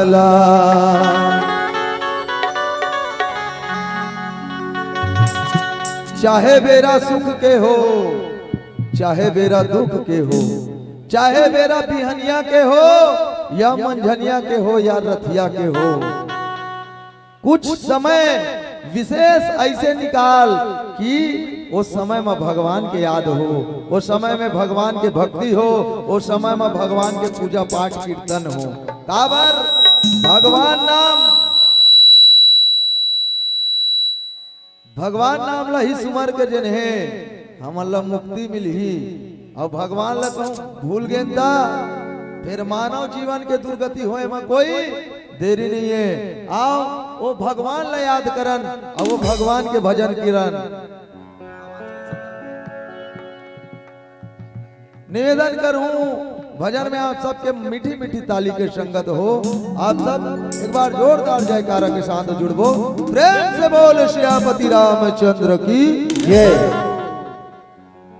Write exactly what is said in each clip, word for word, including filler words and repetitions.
ला। चाहे बेरा सुख के हो, चाहे बेरा दुख के हो, चाहे बेरा बिहनिया के हो, या मंझनिया के हो, या रतिया के हो, कुछ समय विशेष ऐसे निकाल कि ओ समय म भगवान के याद हो, ओ समय में भगवान के भक्ति हो, ओ समय म भगवान के पूजा पाठ कीर्तन हो। काबर? भगवान नाम, भगवान नाम ला ही सुमर के जेन हे, हमन ला मुक्ति मिलही। अउ भगवान ला कहूँ भूल गेन त, फिर मानव जीवन के दुर्गति होए म कोई देरी नहीं है। आओ, ओ भगवान ला याद करन, अउ ओ भगवान के भजन किरन। निवेदन करहूँ, भजन में आप सबके मीठी मीठी ताली के संगत हो। आप सब एक बार जोरदार जयकारा के साथ जुड़बो। प्रेम से बोल सियापति रामचंद्र की जय।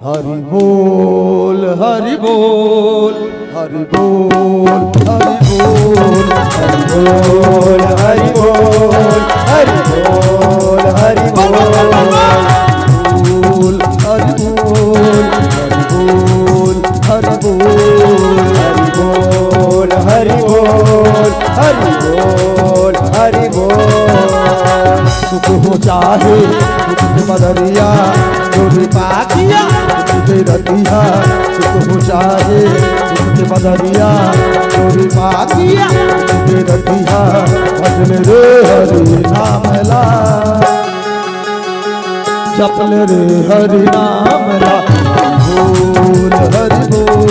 हरि बोल, हरि बोल, हरि बोल, हरि बोल, हरि बोल, हरि बोल, हरि बोल, हरि बोल, हरि बोल, हरि बोल, हरि बोल, हरि बोल, हरि बोल, हरि बोल, हरि बोल, हरि बोल। सुख हो चाहे दुख के बदरिया, तोरी पाखिया, सुख के रतिया, सुख हो चाहे दुख के बदरिया, तोरी पाखिया, सुख के रतिया, भजन रे हरि नाम ला। जपले रे हरि नाम ला, बोल हरि बोल,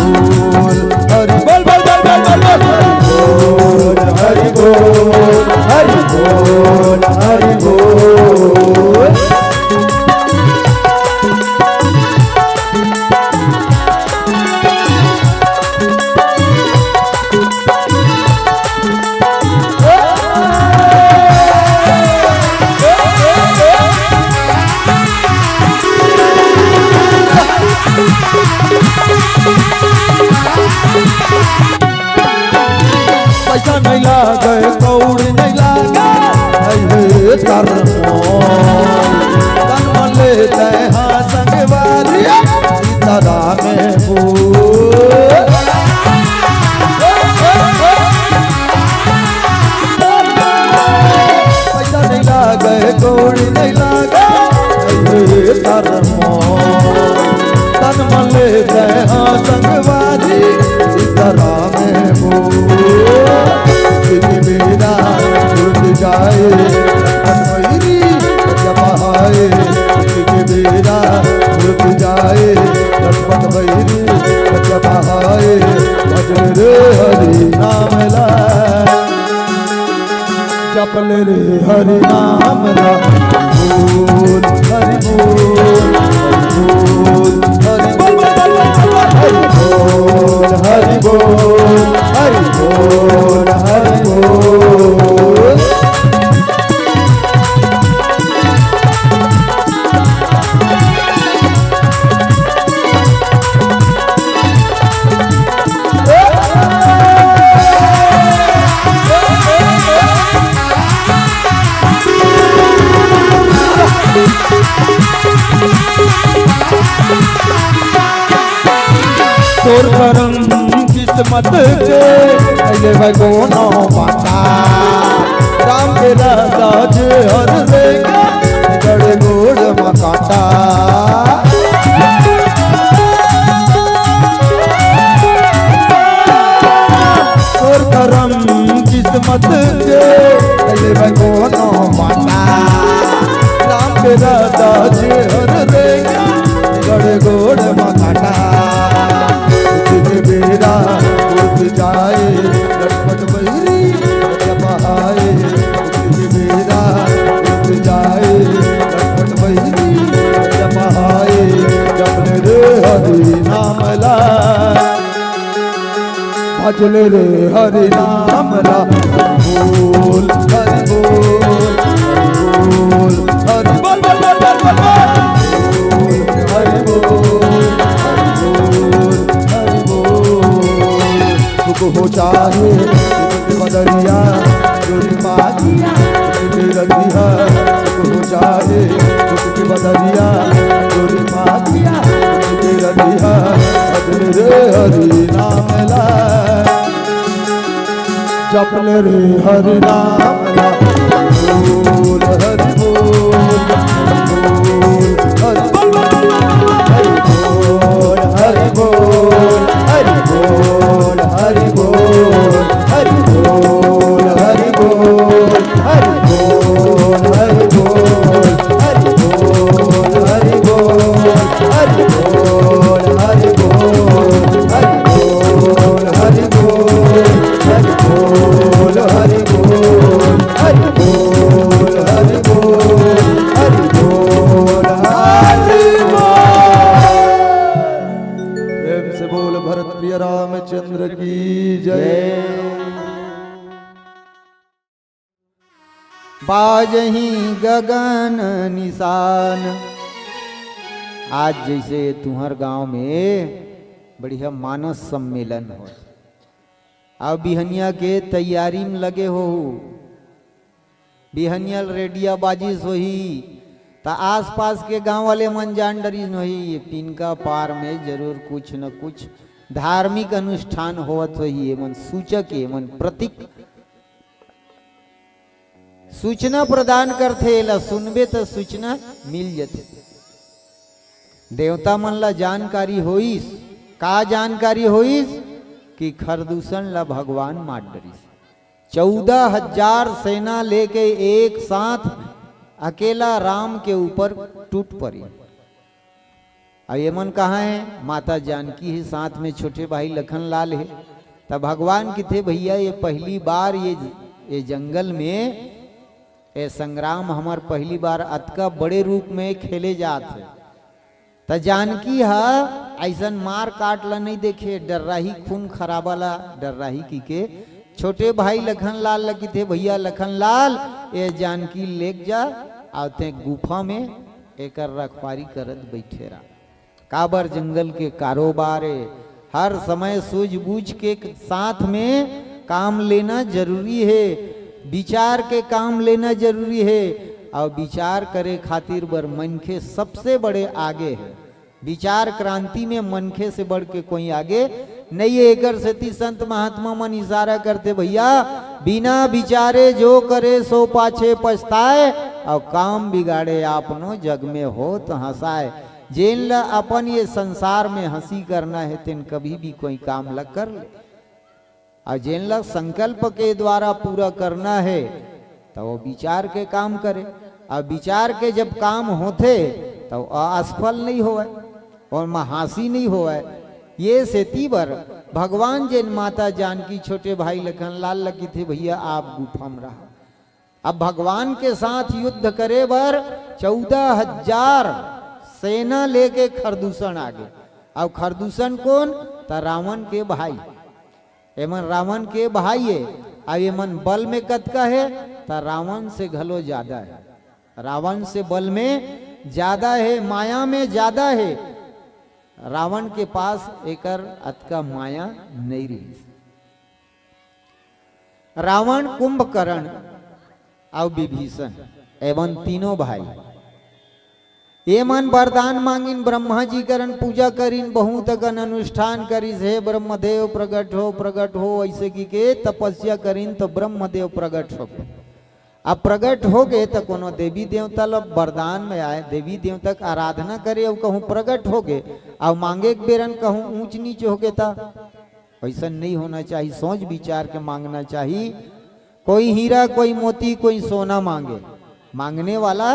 बोल हरि बोल, बोल, बोल, बोल, बोल, बोल। बोल हरि बोल, हरि बोल, हरि बोल। पैसा नहीं लागे, कौड़ी नहीं लागे, हे हे करमो। तन मन ले तय हाँ संगवारी, सीताराम में बोल। पैसा नहीं लागे, कौड़ी नहीं लागे, हे करमो। तन मन ले जय हाँ संगवारी, सीताराम हो। दिन बेरा उठ जाए, भैरी जब आए। दिन बेरा उठ जाए, लखपत भैरी जब आए। भजन रे हरि नाम ला। जपले रे हरि नाम ला, बोल हरि बोल, हरि बोल, हरि बोल, हरि बोल, हरि बोल, हरि बोल, हरि बोल। तोर करम किस्मत के, अइले भाई कोनो बाटा। राम के राजा जे हर रेगा, गड़े गोड़ मकाटा। तोर करम किस्मत के, अइले भाई कोनो बाटा। राम के राजा जे हर रेगा, गड़े गोड़ मकाटा। दिन बेरा उठ जाए, लखपत बहिरी जब आए। दिन बेरा उठ जाए, लखपत बहिरी जब आए। जपले रे हरि नाम ला। भजले रे हरि नाम ला, बोल हरि बोल, हरि बोल, हरि बोल, बोल, बोल, बोल, बोल। बोल हरि बोल, हरि बोल, हरि बोल। सुख हो चाहे जप ले रे हरि नाम ला, बोल हरि बोल, बोल हरि बोल, हरि बोल, हरि बोल, हरि बोल, हरि बोल, हरि बोल, हरि बोल। हरि बोल, हरि बोल, हरि बोल, हरि बोल, हरि बोल, हरि बोल, हरि बोल, हरि बोल, हरि बोल, हरि बोल, हरि बोल, हरि बोल, हरि बोल, हरि बोल। प्रेम से बोल भरत प्रिय रामचंद्र की जय। बाजही गगन निशान। आज जैसे तुहर गांव में बढ़िया मानस सम्मेलन हो, अब बिहनिया के तैयारी में लगे हो, बिहनिया रेडिया बाजिस होही, त आसपास के गांव वाले मन जान डरिस होही, ये पिनका पार में जरूर कुछ न कुछ धार्मिक अनुष्ठान होवत होही। ये मन सूचक, ये मन प्रतीक सूचना प्रदान करथे, एला सुनबे त सूचना मिल जथे। देवता मन ला जानकारी होइस। का जानकारी होइस? कि खरदूषण ला भगवान मार डरिस। चौदह हजार सेना लेके एक साथ अकेला राम के ऊपर टूट पड़ी। अउ ये मन कहाँ हे? माता जानकी हे, साथ में छोटे भाई लखन लाल हे। तब भगवान किथे, भैया, ये पहली बार ये, ये जंगल में ये संग्राम हमर पहली बार अतका बड़े रूप में खेले जात हे। त जानकी ह अइसन मार काट ला नहीं देखे, डर्राही, खून खराबा ला डर्राही की के छोटे भाई लखन लाल ला किथे, भैया लखन लाल, ये जानकी लेके जा, अउ तें गुफा में एकर रखवारी करत बइठे रह। काबर जंगल के कारोबार हे, हर समय सूझबूझ के साथ में काम लेना जरूरी हे, विचार के काम लेना जरूरी हे। अउ विचार करे खातिर बर मनखे सबसे बड़े आगे हे। विचार क्रांति में मनखे से बढ़ के कोई आगे नहीं हे। एकर सेती संत महात्मा मन इशारा करथे, भैया, बिना विचारे जो करे सो पाछे पछताए, अउ काम बिगाड़े आपनो जग में होत हंसाए। जेन ल अपन ये संसार में हंसी करना हे, तेन कभी भी कोई काम ल कर ले। अउ जेन ल संकल्प के द्वारा पूरा करना हे, त वो विचार के काम करे। अउ विचार के जब काम होथे, त वो असफल नहीं होवय, ओमा हांसी नहीं होवय। ये सेती बर भगवान जेन माता जानकी छोटे भाई लखन लाल ल किथे, भैया, आप गुफा म रहा। अब भगवान के साथ युद्ध करे बर चौदह हजार सेना लेके खरदूषण आगे। अब खरदूषण कोन? त रावण के भाई। एमन रावण के भाई हे। अब एमन बल में कतका हे? त रावण से घलो ज्यादा हे। रावण से बल में ज्यादा हे, माया में ज्यादा हे। रावण के पास एकर अतका माया नहीं रहिस। रावण, कुंभकर्ण अउ विभीषण, एमन तीनों भाई, ये मन वरदान मांगिन, ब्रह्मा जी करन पूजा करिन, बहुत अकन अनुष्ठान करिस, हे ब्रह्मदेव प्रगट हो, प्रगट हो, ऐसे की के तपस्या करिन तो ब्रह्मदेव प्रगट हो। अब प्रगट हो गए तो कोनो देवी देवता ल वरदान में आए, देवी देवता के आराधना करे अउ कहूँ प्रगट हो गए, अउ मांगे के बेरन कहूँ ऊंच नीच हो गए, त ऐसा नहीं होना चाहिए। सोच विचार के मांगना चाहिए। कोई हीरा, कोई मोती, कोई सोना मांगे, मांगने वाला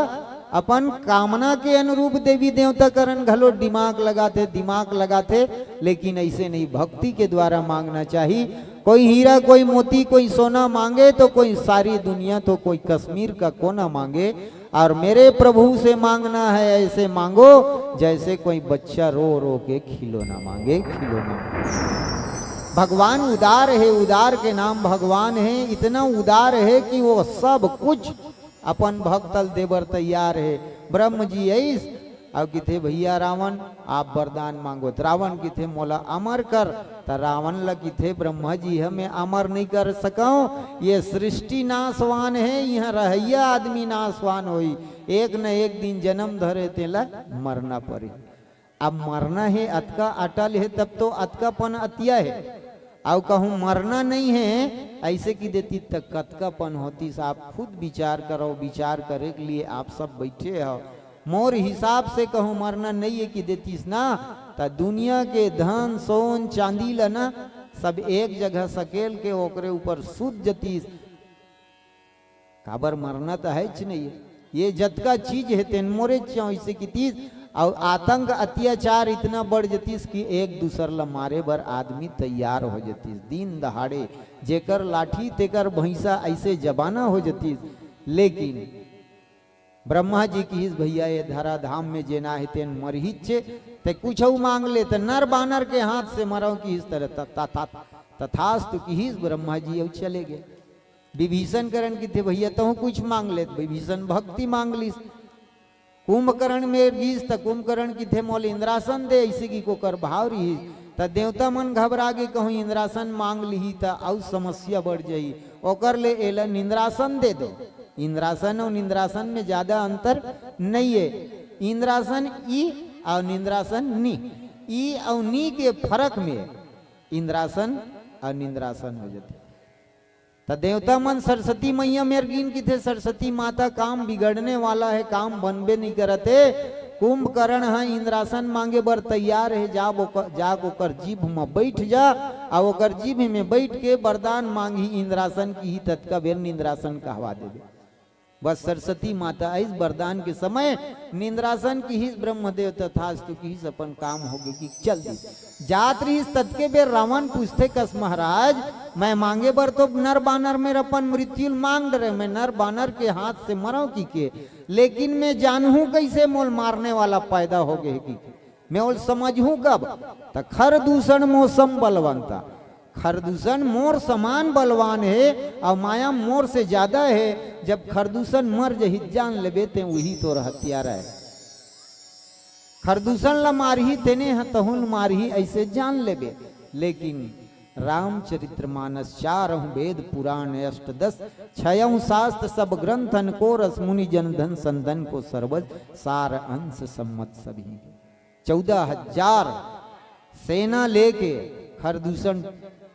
अपन कामना के अनुरूप देवी देवता करन घलो दिमाग लगाथे, दिमाग लगाथे, लेकिन ऐसे नहीं, भक्ति के द्वारा मांगना चाहिए। कोई हीरा, कोई मोती, कोई सोना मांगे तो कोई सारी दुनिया, तो कोई कश्मीर का कोना मांगे। और मेरे प्रभु से मांगना है, ऐसे मांगो जैसे कोई बच्चा रो रो के खिलौना मांगे, खिलौना मांगे। भगवान उदार हे, उदार के नाम भगवान हे। इतना उदार हे कि वो सब कुछ अपन भक्त ल देबर तैयार हे। ब्रह्म जी अइस, अउ किथे, "भैया रावण, आप वरदान मांगो।" त रावण किथे, "मोला अमर कर।" त रावण ल किथे ब्रह्मा जी ह, "मैं अमर नहीं कर सकंव, ये सृष्टि नाशवान हे, इहां रहइया आदमी नाशवान होही, एक न एक दिन जन्म धरे तेला मरना पड़ही।" अब मरना हे, अतका अटल हे, तब तो अतकापन अतिया हे। अउ कहूं मरना नहीं हे, अइसे कहि देतिस त कतकापन होतिस। आप खुद विचार करव, विचार करे के लिए आप सब बइठे हव। मोर हिसाब से कहूं मरना नहीं हे कहि देतिस ना, त दुनिया के धन, सोन, चांदी ल ना, सब एक जगह सकेल के ओकरे ऊपर सूत जतिस। काबर मरना त हेच नहीं हे। ये जतका चीज हे तेन मोरेच हंव, अइसे कितिस। अउ आतंक अत्याचार इतना बढ़ जतिस कि एक दूसर ल मारे बर आदमी तैयार हो जतिस। दिन दहाड़े जेकर लाठी तेकर भैंसा, अइसे जमाना हो जतिस। लेकिन ब्रह्मा जी किहिस, "भैया, ये धराधाम में जेना हे तेन मरहिच हे, ते कुछ अउ मांग ले।" त नर बानर के हाथ से मरंव किहिस, त त- त- त- तथास्तु किहिस ब्रह्मा जी अउ चले गे। विभीषण करण किथे, "भैया, तहूं कुछ मांग ले।" त विभीषण भक्ति मांग लिस। कुंभकरण मेर गिस त कुंभकरण किथे, "मोल इंद्रासन दे," अइसे कहि के ओकर भाव रिहिस। त देवता मन घबरा गे, कहूं इंद्रासन मांग लिही त अउ समस्या बढ़ जाही, ओकर ले एला निंद्रासन दे दो। इंद्रासन अउ निंद्रासन में ज्यादा अंतर नहीं हे। इंद्रासन ई अउ निंद्रासन नी, ई अउ नी के फरक में इंद्रासन अउ निंद्रासन हो जथे। त देवता मन सरस्वती मैया मेर गिन किथे, "सरस्वती माता, काम बिगड़ने वाला हे, काम बनबे नहीं करत हे।" कुंभकरण ह इंद्रासन मांगे बर तैयार हे, जाब ओकर, जाके ओकर जीभ म बइठ जा, अउ ओकर जीभ में बइठ के वरदान मांगही, इंद्रासन किही, ततका बेर निंद्रासन कहवा देबे। बस सरस्वती माता आइस वरदान के समय, निंद्रासन किहिस ब्रह्मदेव, तथास्तु किहिस, अपन काम होगे कि चल दिस। जात रिहिस ततके बेर रावण पूछथे, "कस महाराज, मैं मांगे बर तो नर बानर मेर अपन मृत्यु ल मांग डरे, मैं नर बानर के हाथ से मरंव कहिके, लेकिन मैं जानहूं कइसे मोल मारने वाला पैदा होगे हे कहिके?" मैं ओल समझहूं कब? त खरदूषण मो सम बलवंता। खरदूषण मोर समान बलवान हे अउ माया मोर से ज्यादा हे। जब खरदूषण मर जही, जान लेबे ते उही तोर हत्यारा हे। खरदूषण ल मारही, तेने ह तहुल मारही, अइसे जान लेबे। लेकिन रामचरित्र मानस चारहु वेद पुराण अष्टदश, छयहु शास्त्र सब ग्रंथन को रस, मुनि जन धन संधन को सर्वज, सार अंश सम्मत सभी। चौदह हजार सेना लेके खरदूषण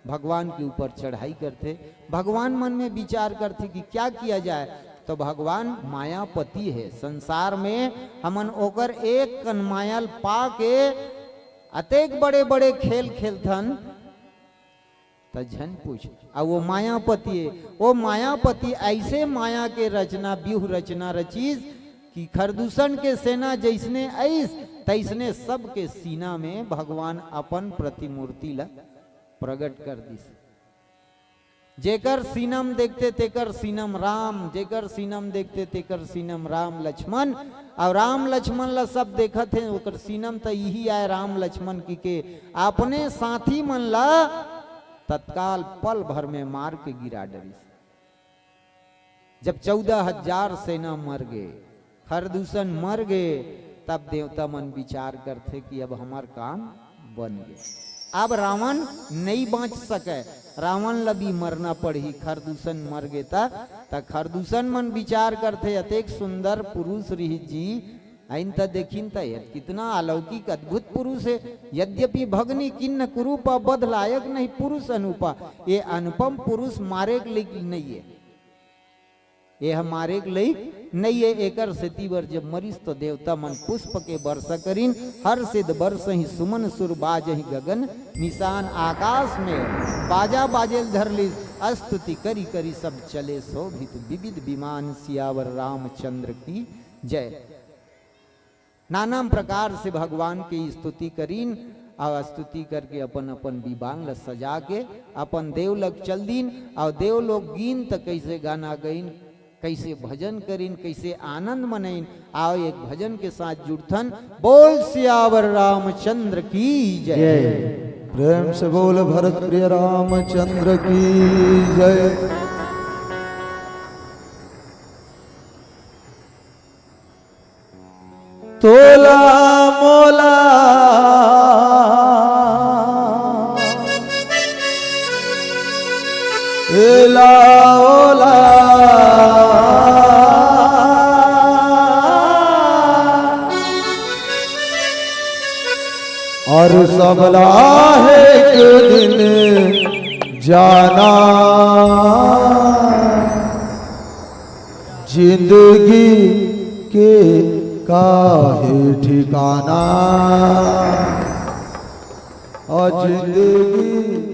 भगवान के ऊपर चढ़ाई करथे। भगवान मन में विचार करथे कि क्या किया जाए, तो भगवान मायापति हे। संसार में हमन ओकर एक कन माया ल पाके अतेक बड़े-बड़े खेल खेलथन, त झन पूछ। अउ वो मायापति हे, वो मायापति अइसे माया के रचना, व्यूह रचना रचिस कि खरदूषण के सेना जइसने अइस, तइसने सबके सीना में भगवान अपन प्रतिमूर्ति ल प्रगट कर दिस। जेकर सीना म देखथे, तेकर सीना म राम, जेकर सीना म देखथे, तेकर सीना म राम लक्ष्मण। अउ राम लक्ष्मण ल सब देखत हे, ओकर सीना म त इही आय राम लक्ष्मण कहिके, अपने साथी मन ल तत्काल पल भर में मार के गिरा डरिस। जब चौदह हजार सेना मर गे, खरदूषण मर गे, तब देवता मन विचार करथे कि अब हमर काम बन गे। अब रावण नइ बांच सकय, रावण ल भी मरना पड़ही। खरदूषण मर गे त, त खरदूषण मन विचार करथे, अतेक सुंदर पुरुष रिहिस जी, आइन त देखिन त ये कितना अलौकिक अद्भुत पुरुष हे। यद्यपि भगनी किन्न कुरूपा, बध लायक नहीं पुरुष अनूपा। ये अनुपम पुरुष मारे के लइक नइये, ये ह मारे के लइक नइये। एकर सेती बर जब मरिस तो देवता मन पुष्प के वर्षा करिन। हर्षित बरसहि सुमन सुर बाजहि गगन निशान, आकाश में बाजा बाजेल धर लिस। स्तुति करि करि सब चले शोभित विविध विमान। सियावर रामचंद्र की जय। नाना प्रकार से भगवान के स्तुति करिन, अउ स्तुति करके अपन अपन विमान ल सजा के अपन देवलोक चल दिन। अउ देवलोक गिन त कइसे गाना गइन, कइसे भजन करिन, कइसे आनंद मनइन। आओ एक भजन के साथ जुड़थन। बोल सियावर रामचंद्र की जय। जय। प्रेम से बोल भरत प्रिय रामचंद्र की जय। तोला अउ सबला हे एक दिन जाना, जिंदगी के का हे ठिकाना। अउ जिंदगी